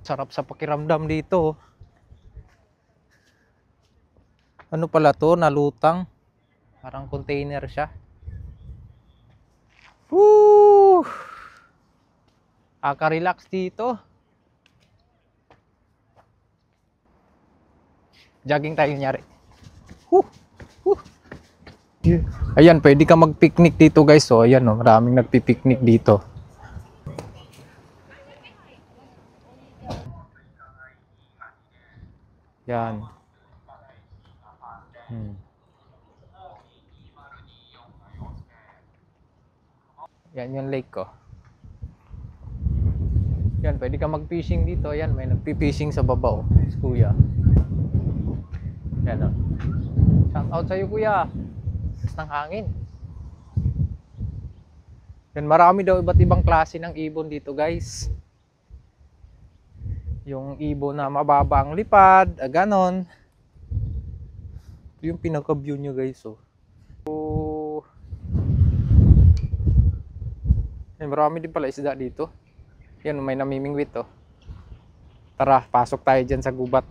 Sarap sa pakiramdam dito. Ano pala to? Nalutang. Parang container siya. Woo! Relax dito. Jogging tayo nyari. Woo! Woo! Yeah. Ayan, pwede ka mag-picnic dito guys. So, ayan, oh, maraming nagpi-picnic dito. Yan. Yan yung lake ko. Yan, pwede ka mag-fishing dito. Yan, may nagpi-fishing sa babaw. Si kuya. Yan, oh. Shout out sa'yo kuya. Lakas ng hangin. Yan, marami daw iba't ibang klase ng ibon dito guys. Yung ibon na mababa ang lipad, ganon. Ito yung pinaka-view nyo guys, oh. So, yan, marami din pala isda dito. Yan, may namimingwit, oh. Tara, pasok tayo dyan sa gubat.